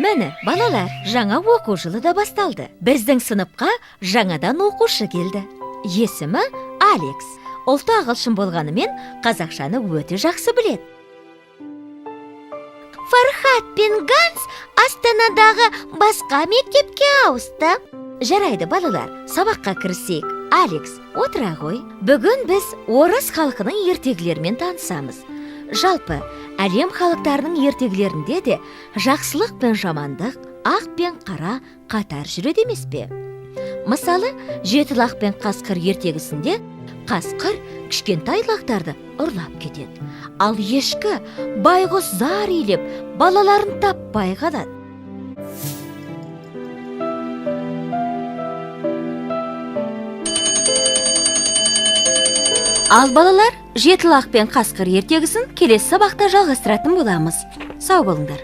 Міне, балалар, жаңа оқу жылы да басталды. Біздің сыныпқа жаңадан оқушы келді. Есімі Алекс. Ұлты ағылшын болғанымен, қазақшаны өте жақсы біледі. Фархат пен Ганс Астанадағы басқа мектепке ауысты. Жарайды, балалар, сабаққа кірісейік. Алекс, отыра ғой. Бүгін біз орыс халқының ертегілерімен танысамыз. Жалпы, әлем халықтарының ертегілерінде де жақсылық пен жамандық, ақ пен қара қатар жүреді емес пе? Мысалы, жеті лақ пен қасқыр ертегісінде қасқыр кішкентай лақтарды ұрлап кетеді. Ал ешкі байғұс зар илеп, балаларын таппай қалады. Ал балалар, жеті лақ пен қасқыр ертегісін келесі сабақта жалғастыратын боламыз. Сау болыңдар.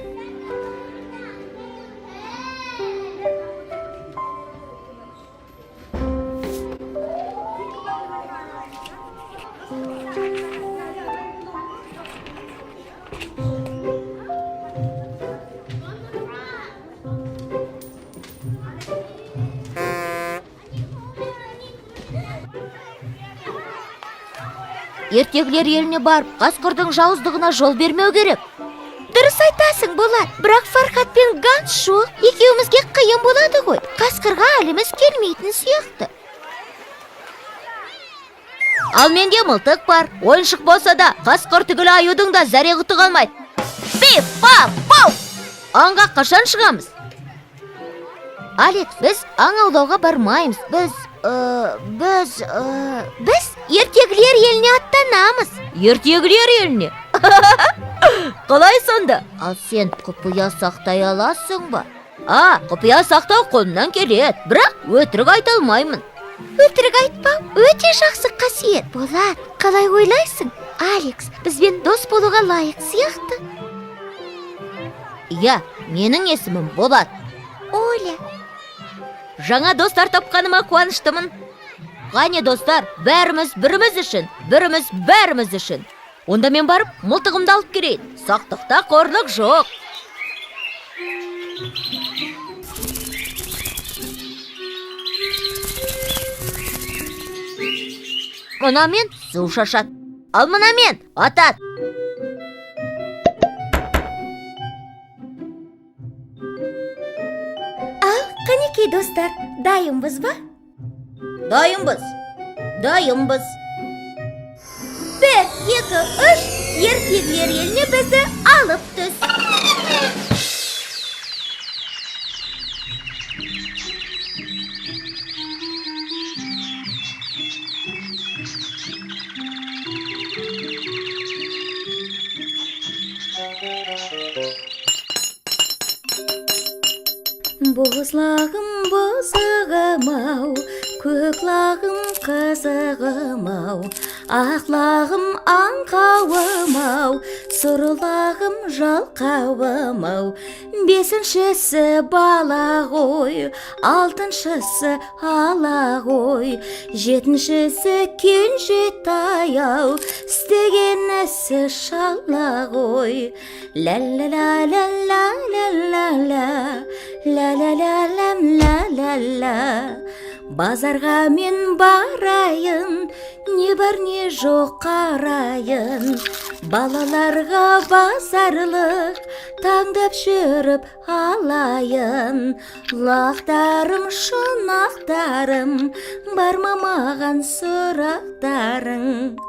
Ертегілер еліне барып, қасқырдың жауыздығына жол бермеу керек. Дұрыс айтасың, Болат. Бірақ Фархат пен Ганс жоқ. Екеумізге қиын болады ғой. Қасқырға әліміз келмейтін сияқты. Ал менде мылтық бар. Ойыншық болса да, қасқыр түгілі аюдың да зәре құты қалмайды. Пиф, паф, пау! Аңға қашан шығамыз? Алекс, біз аң аулауға бармаймыз. Біз ертегілер еліне аттанамыз. Ертегілер еліне? Қалай сонда? Ал сен құпия сақтай аласың ба? А, құпия сақтау қолымнан келеді, бірақ өтірік айта алмаймын. Өтірік айтпау өте жақсы қасиет. Болат, қалай ойлайсың? Алекс бізбен дос болуға лайық сияқты. Иә, менің есімім Болат. Оля. Жаңа достар тапқаныма қуаныштымын. Қане, достар, бәріміз біріміз үшін, біріміз бәріміз үшін. Онда мен барып мылтығымды алып келейін. Сақтықта қорлық жоқ. Мынамен су шашады, ал мынамен атады. Ал, қанекей, достар, дайынбыз ба? Дайынбыз. Дайынбыз. 1, 2, 3, ертегілер еліне бізді алып түс. Бозлағым, бозағым ау, көк лағым, қызығым ау, ақ лағым, аңқауым ау, сұр лағым, жалқауым ау. Бесіншісі бала ғой, алтыншысы ала ғой, жетіншісі кенжетай ау, істеген ісі шала ғой. Ля-ля-ля-ля-ля-ля-ля-ля, ля-ля-ля-ля-ля-ля-ля. Базарға мен барайын, не бар не жоқ қарайын. Балаларға базарлық таңдап жүріп алайын. Лақтарым, шұнақтарым, бар ма маған сұрақтарың?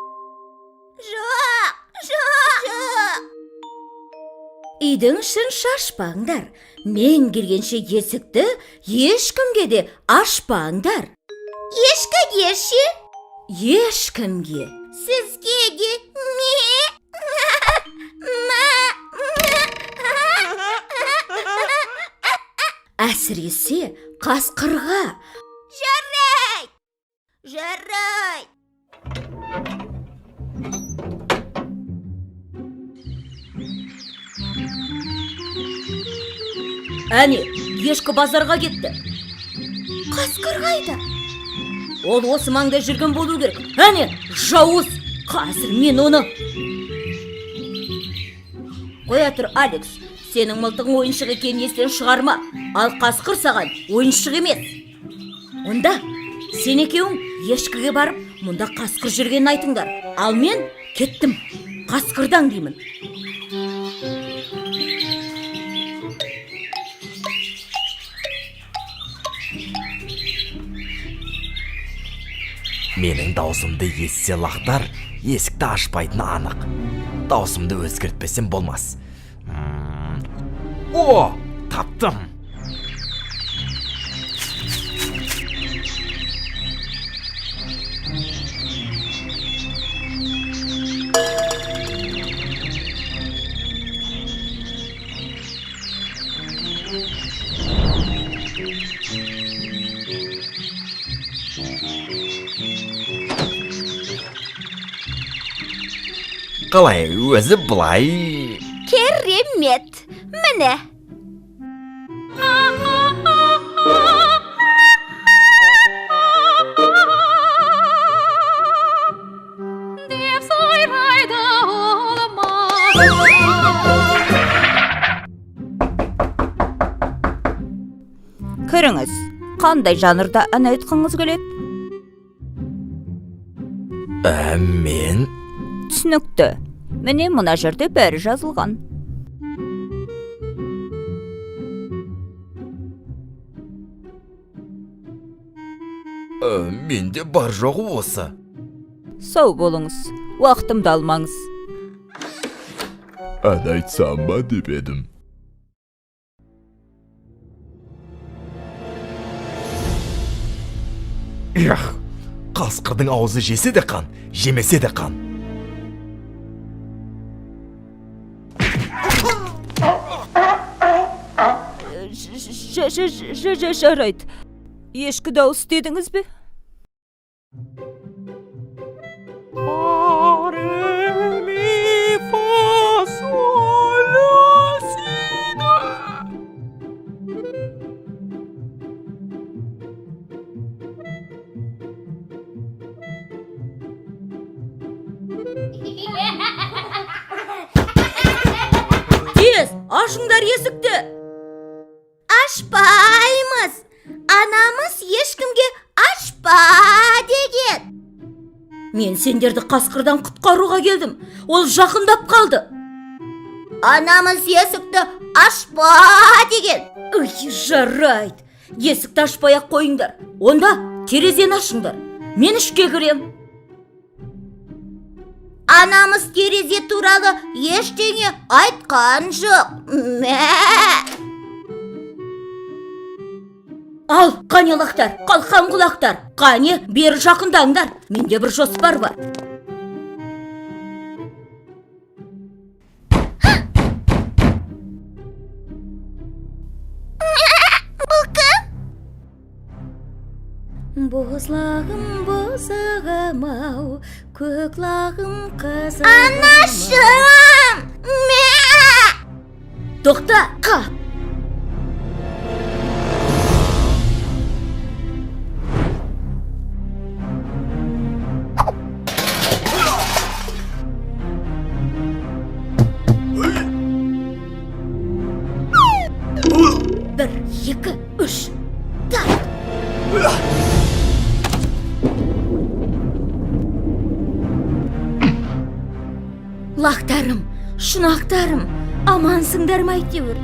Жоқ, жоқ, жоқ. Үйдің ішін шашпаңдар. Мен келгенше есікті ешкімге де ашпаңдар. Ешкіге ше? Ешкімге. Сізге де ме? Ма? Әсіресе қасқырға. Жарайды. Жарайды. Әне, ешкі базарға кетті. Қасқыр қайда? Ол осы маңда жүрген болу керек. Әне, жауыз! Қазір мен оны... Қоя тұр, Алекс. Сенің мылтығың ойыншық екенін естен шығарма. Ал қасқыр саған ойыншық емес. Онда сен екеуің ешкіге барып, мұнда қасқыр жүргенін айтыңдар. Ал мен кеттім. Қасқырды аңдимын. Менің даусымды естісе, лақтар есікті ашпайтыны анық. Даусымды өзгертпесем болмас. О, таптым! Қалай, өзі былай? Керемет! Міне. Деп сайрайды ол. Кіріңіз. Қандай жанрда ән айтқыңыз келеді? Мен Түсінікті. Міне, мына жерде бәрі жазылған. Менде бар жоғы осы. Сау болыңыз. Уақытымды алмаңыз. Ән айтсам ба деп едім. Эх, қасқырдың аузы жесе де қан, жемесе де қан. Жарайды. Ешкі дауыс дедіңіз бе? Фа, ре, ми, фа, соль, ля, си, до. Тез, ашыңдар есікті. Ашпаймыз! Анамыз ешкімге ашпа деген. Мен сендерді қасқырдан құтқаруға келдім. Ол жақындап қалды. Анамыз есікті ашпа деген. Үй, жарайды. Есікті ашпай ақ қойыңдар. Онда терезені ашыңдар. Мен ішке кірем. Анамыз терезе туралы ештеңе айтқан жоқ. Мә! Ал, қане, лақтар, қалқан құлақтар, қане, бері жақындаңдар. Менде бір жоспар бар. Бұл кім? Бозлағым, бозағым ау, көк лағым, қызығым. Анашым! Мә! Тоқта, қап! Бір, екі, үш, тарт! Лақтарым, шұнақтарым, амансыңдар ма әйтеуір?